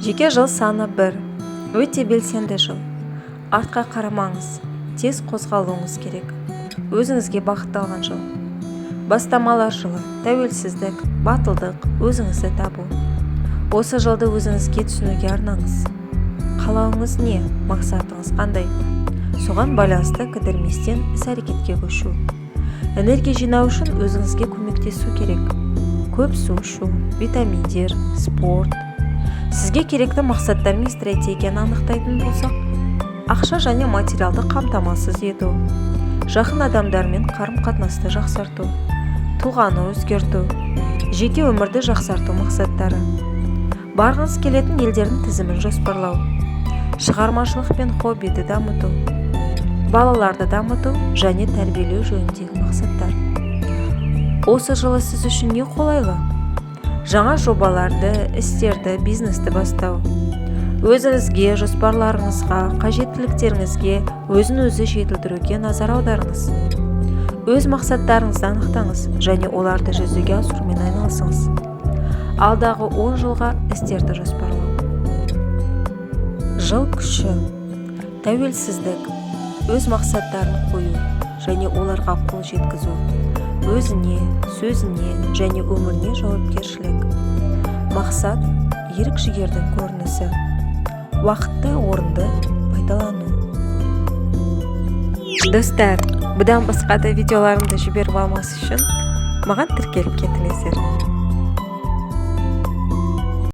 Жеке жыл саны 1. Өте белсенді жыл. Артқа қарамаңыз, тез қозғалуыңыз керек. Өзіңізге бағытталған жыл. Бастамалар жылы, тәуелсіздік, батылдық, өзіңізді табу. Осы жылды өзіңізге түсінуге арнаңыз. Қалауыңыз не, мақсатыңыз қандай? Соған байланысты кідірместен іс-әрекетке көшу. Энергия жинау үшін өзіңізге көмектесу керек. Көп су ішу, витаминдер, спорт. Сізге керекті мақсаттар мен стратегияны анықтайтын болсақ, ақша және материалды қамтамасыз ету, жақын адамдармен қарым-қатынасты жақсарту, тұлғаны өзгерту, жеке өмірді жақсарту мақсаттары. Барғыңыз келетін елдердің тізімін жоспарлау, шығармашылық пен хоббиді дамыту, балаларды дамыту және тәрбиелеу жөніндегі мақсаттар. Осы жылы сіз үшін не қолайлы? Жаңа жобаларды, істерді, бизнесті бастау. Өзіңізге, жоспарларыңызға, қажеттіліктеріңізге, өзін-өзі жетілдіруге назар аударыңыз. Өз мақсаттарыңызды анықтаңыз және оларды жүзеге асырумен айналысыңыз. Алдағы 10 жылға істерді жоспарлау. Жыл күші. Тәуелсіздік, өз мақсаттарын қою және оларға қол жеткізу, өзіне, сөзіне және өміріне жауапкершілік. Мақсат ерік-жігердің көрінісі. Уақытты орынды пайдалану. Достар, бұдан басқа да видеоларымды жіберіп алмас үшін маған тіркеліп кетіңіздер.